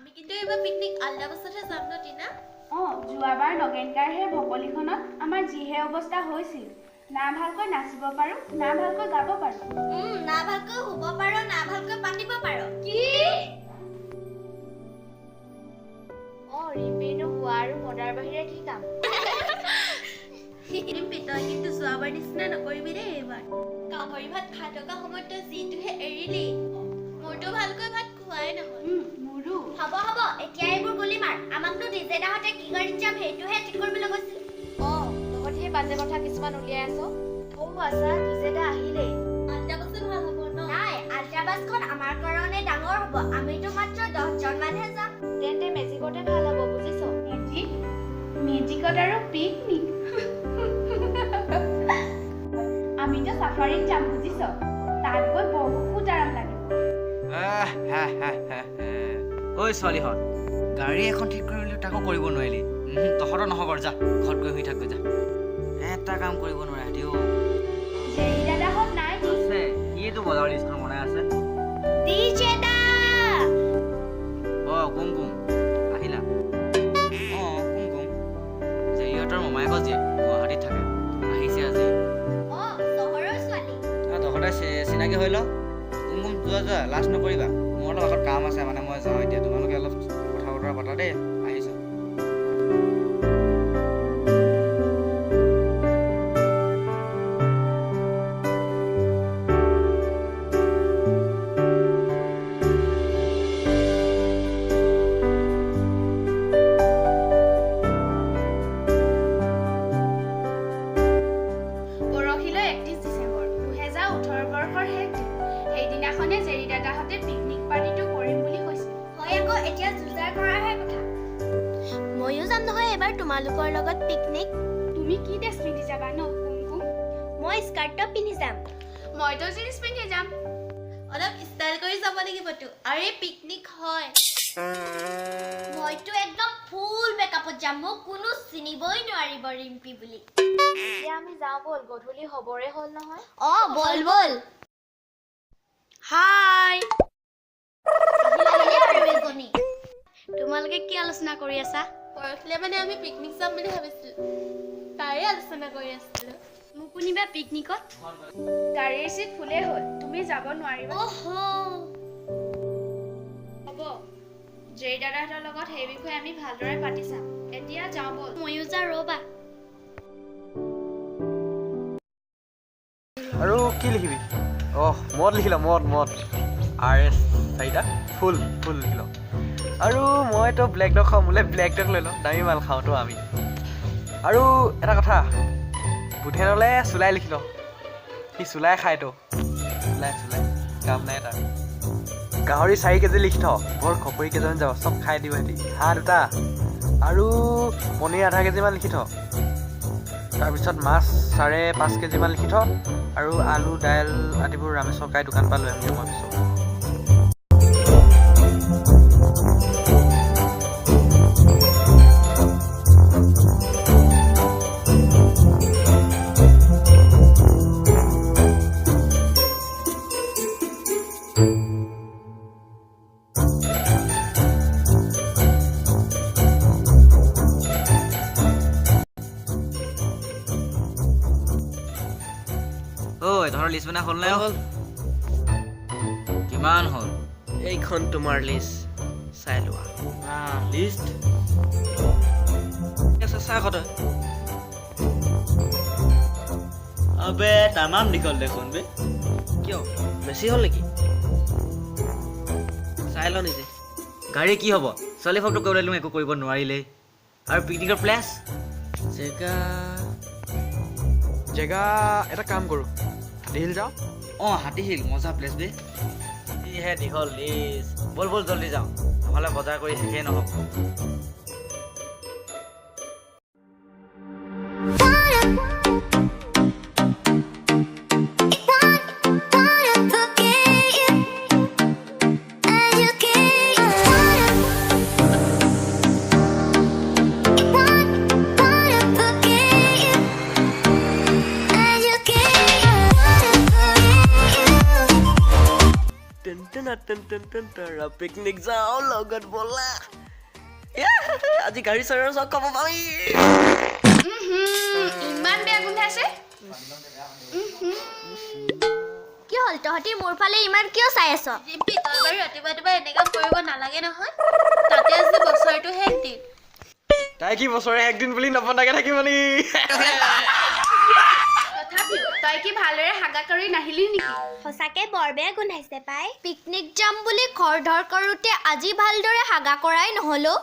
আমি কিন্তু এইবাৰ পিকনিক আল্টা বাছতহে যাম ন টিনা? অঁ, যোৱাবাৰ নগেনকাৰ সেই ভকলিখনত আমাৰ যিহে অৱস্থা হৈছিল, না ভালকৈ নাচিব পাৰোঁ, না ভালকৈ গাব পাৰোঁ। না ভালকৈ শুব পাৰো, না ভালকৈ পাতিব পাৰো। কি? অ, ৰিম্পীৰনো শোৱা আৰু মদাৰ বাহিৰে কি কাম? ৰিম্পী, তই কিন্তু যোৱাবাৰ নিচিনা নকৰিবি দেই এইবাৰ। গাহৰি ভাত খাই থকা সময়ত তই যিটোহে এৰিলি, মোৰতো ভালকৈ ভাত খোৱাই নহ'ল। মোৰো। হ'ব হ'ব, এতিয়া এইবোৰ গুলি মাৰ। আমাকনো ডিজে দাহঁতে কি গাড়ীত যাম সেইটোহে ঠিক কৰিবলৈ কৈছিল। অ, তহঁত সেই বাজে কথা কিছুমান উলিয়াই আছ। অ আচ্ছা, ডিজে দা আহিলেই। আল্টা বাছে ভাল হ'ব ন? নাই, আল্ট্ৰা বাছখন আমাৰ কাৰণে ডাঙৰ হ'ব, আমিতো মাত্ৰ 10 জন মানহে যাম। তেন্তে মেজিকতে ভাল হ'ব, বুজিছ? মেজিক? মেজিকত আৰু পিকনিক? আমিতো চাফাৰীত যাম বুজিছ, তাত গৈ বহুত আৰাম লাগিব। ঐ ছোৱালীহঁত, গাড়ী এখন ঠিক কৰিলি, তাকো কৰিব নোৱাৰিলি। তহঁতৰ নহ'ব আৰু, যা ঘৰত গৈ শুই থাকগৈ যা। এটা কাম কৰিব নোৱাৰে সিহঁতি অ'। জেৰি দাদাহঁত নাই নি? আছে, সিয়েতো বজাৰৰ লিষ্টখন বনাই আছে। ডিজে দা! অ' কুমকুম আহিলা? অঁ কুমকুম, জেৰিহঁতৰ মোমায়েকৰ জীয়েক, গুৱাহাটীত থাকে, আহিছে আজি। অ, চহৰৰ ছোৱালী। তহঁতে চিনাকি হৈ ল। কুমকুম, যোৱা যোৱা, লাজ নকৰিবা। মোৰ অলপ আগত কাম আছে, মানে মই যাওঁ এতিয়া। তোমালোকে অলপ কথা বতৰা পাতা দেই, আহিছোঁ। পৰহিলৈ 31 ডিচেম্বৰ, 2018 বৰ্ষৰ শেষ দিন। সেইদিনাখনে জেৰি দাদাহঁতে পিকনিক পাৰ্টিটো কৰিম বুলি কৈছিল। হয় আকৌ, এতিয়া যোগাৰ কৰাহে কথা। ময়ো যাম নহয় এবাৰ তোমালোকৰ লগত পিকনিক। তুমি কি ড্ৰেছ পিন্ধি যাবা ন কুমকুম? মই স্কাৰ্ট টপ পিন্ধি যাম। মইতো জিন্স পিন্ধি যাম। অলপ ষ্টাইল কৰি যাব লাগিবতো, আৰে পিকনিক হয়। মইতো একদম ফুল মেকআপত যাম, মোক কোনো চিনিবই নোৱাৰিব ৰিম্পী বুলি। এতিয়া আমি যাওঁ ব'ল, গধূলি হ'বৰে হ'ল নহয়। অ, ব'ল ব'ল। হাই। আহিলে আৰু এজনী। তোমালোকে কি আলোচনা কৰি আছা? পৰহিলে মানে আমি পিকনিক যাম বুলি ভাবিছিলো, তাৰে আলোচনা কৰি আছিলো। মোক কোনিবা পিকনিকত? গাড়ীৰ চিট ফুলেই হ'ল, তুমি যাব নোৱাৰিবা। অহ। হ'ব, জেৰি দাদাহঁতৰ লগত সেই বিষয়ে আমি ভালদৰে পাতি চাম। এতিয়া যাওঁ ব'ল। ময়ো যাওঁ ৰ'বা। আৰু কি লিখিবি? অঁ, মদ লিখি ল, মদ মদ আৰ এছ চাৰিটা, ফুল ফুল লিখি ল। আৰু মইতো ব্লেক ডগ খাওঁ, মোলৈ ব্লেক ডগ লৈ ল, দামী মাল খাওঁতো আমি। আৰু এটা কথা, বুধেনলৈ চুলাই লিখি ল, সি চুলাই খায়তো, চুলাই চুলাই কাম নাই তাৰ। গাহৰি 4 কেজি লিখি থ, বৰ খপৰি কেইজন যাব, চব খাই দিব সিহঁতি। হাঁহ দুটা আৰু পনীৰ আধা কেজিমান লিখি থ। তাৰপিছত মাছ 5.5 কেজিমান লিখি থ। আৰু আলু, দাইল আদিবোৰ ৰামেশ্বৰ কাই দোকান পৰা লৈ আহিমগৈ মই পিছত। ঐ, তহঁতৰ লিষ্ট বনাই হ'ল নাই? হ'ল। কিমান হ'ল? এইখন তোমাৰ লিষ্ট, চাই লোৱা। লিষ্ট আছে, চা আকৌ তই। আবে, তামাম দীঘল দেখোন বে। কিয়, বেছি হ'ল নেকি? চাই ল নিজে। গাড়ী কি হ'ব? ছোৱালী ফটো কৰিবলৈ দিলোঁ, একো কৰিব নোৱাৰিলেই। আৰু পিকনিকৰ প্লেচ? জেগা? জেগা, এটা কাম কৰোঁ, হাতীশিল যাওঁ। অঁ, হাতীশিল মজা প্লেচ বে। যিহে দীঘল লিষ্ট, ব'ল ব'ল জল্দি যাওঁ, নহ'লে বজাৰ কৰি শেষেই নহ'ব। টেন টেন টেন পিকনিক যাওঁ লগত ব'লা। আজি গাড়ী চাড়ী চব খাব পাৰি। ইমান বেয়া গোন্ধাইছে। কি হ'ল, তহঁতি মোৰ ফালে ইমান কিয় চাই আছ? ৰিম্পী, তই বাৰু ৰাতিপুৱা ৰাতিপুৱা এনেকুৱা কৰিব নালাগে নহয়, তাতে আজি বছৰটো শেষ দিন। তাই কি বছৰে একদিন বুলি নপনাকে থাকিব নেকি? তথাপিও তই কি ভালদৰে হাগা কৰি নাহিলি নেকি? সঁচাকে বৰ বেয়া গোন্ধাইছে পাই। পিকনিক যাম বুলি খৰধৰ কৰোঁতে আজি ভালদৰে হাগা কৰাই নহ'লো।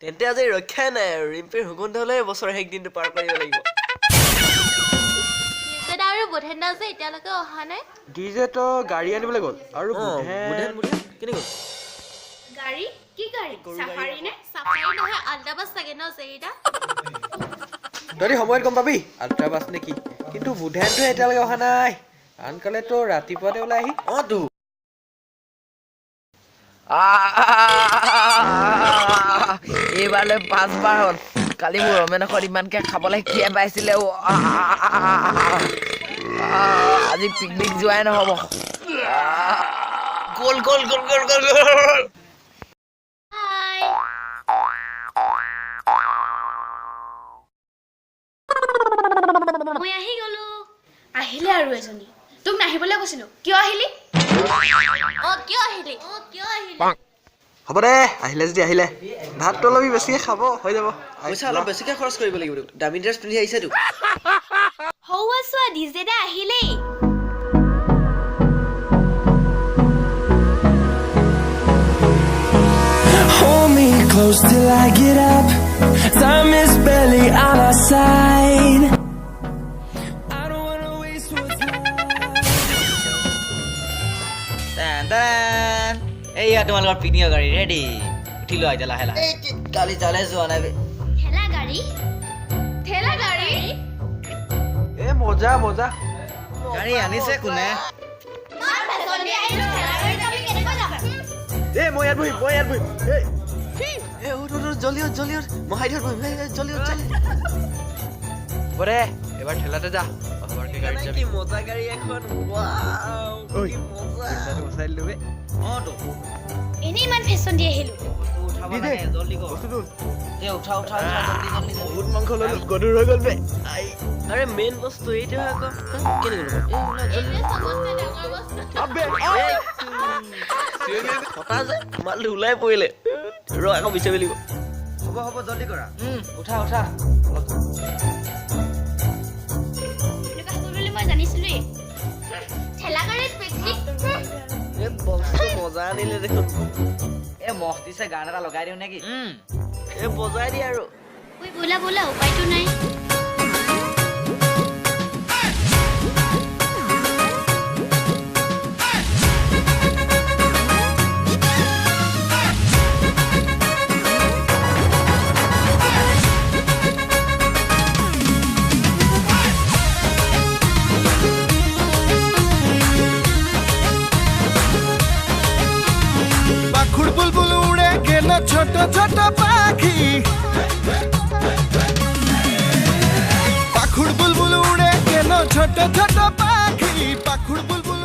তেন্তে আজি ৰক্ষাই নাই আৰু, ৰিম্পীৰ সুগন্ধ হ'লে বছৰৰ শেষ দিনটো পাৰ কৰিব লাগিব। ডিজে আৰু বুধেন দা যে এতিয়ালৈকে অহা নাই। ডিজে তো গাড়ী আনিবলৈ গ'ল। আৰু বুধেন বুধেন কেনে গ'ল? গাড়ী? কি গাড়ী? চাফাৰী নে? চাফাৰী নহয়, আল্ট্ৰা বাছ চাগে ন জেৰিদা? তহঁতি সময়ত গম পাবি আল্ট্ৰা বাছ নে কি। কিন্তু বুধেনটোৱে এতিয়ালৈকে অহা নাই। আনকালে তো ৰাতিপুৱাতে ওলাই আহি। অঁ তো এইবাৰলৈ 5বাৰ হ'ল। কালি মোৰ ৰমেনখত ইমানকে খাবলৈ কিয় পাইছিলে। আজি পিকনিক যোৱাই নহ'ব। গ'ল গ'ল গ'ল গ'ল গ'ল গ'ল। মই আহি গ'লো। আহিলে আৰু এজনী। তোক নাহিবলৈ কৈছিলো, কিয় আহিলি? অ কিয় আহিলি? অ কিয় আহিলি? হ'ব দে, আহিলে যদি আহিলে। ভাতটো অলপ বেছিকে খাব, হৈ যাব। পইচা অলপ বেছিকে খৰচ কৰিব লাগিব, দামী ড্ৰেছ পিন্ধি আহিছেতো। সৌৱা চোৱা, ডিজে দা আহিলেই। Hold me close till I get up. Time is barely on our side. I don't wanna waste what's left. Ten এইয়া তোমালোকৰ পিকনিকৰ গাড়ী ৰেডি। উঠি লোৱা এতিয়া লাহে লাহে। কালি জালে যোৱা নাই। ঠেলা গাড়ী? ঠেলা গাড়ী? এ মজা মজা গাড়ী আনিছে কোনে? এ মই ইয়াত বহিম, মই ইয়াত বহিম। এই উঠ উঠ জলদি উঠ জলদি উঠ, মই হাই বহিম। জলদি উঠ জলদি। হ'ব দে, এবাৰ ঠেলাতে যা। গাড়ীত যাবি। কি মজা গাড়ী এখন। ৱাও কি মজা। বচাই দিলো বে। অঁ তো এনেই ইমান ফেশ্বন দি আহিলো। উঠাব লাগে, জলদি কৰ। এই উঠা উঠা উঠা জলদি জলদি। বহুত মাংস ল'লো, গধুৰ হৈ গ'ল বে। আৰে মেইন বস্তু এইটো আকৌ কেনেকৈ ল'ব? ফটা যে মালটো ওলাই পৰিলে। ৰ আকৌ বিচাৰিব লাগিব। হ'ব হ'ব জলদি কৰা। উঠা উঠা। এনেকুৱা হ'ব বুলি মই জানিছিলোৱেই। ঠেলা গাড়ীত পিকনিক? এই বক্সটো মজা আনিলে দেখোন। এই মহ দিছে, গান এটা লগাই দিওঁ নেকি? এই বজাই দিয়ে আৰু। ঐ ব'লা ব'লা, উপায়তো নাই। পাখুর বুলবুল উড়ে গেল ছোট ছোট পাখি। পাখুর বুলবুল উড়ে গেল ছোট ছোট পাখি। পাখুর বুলবুল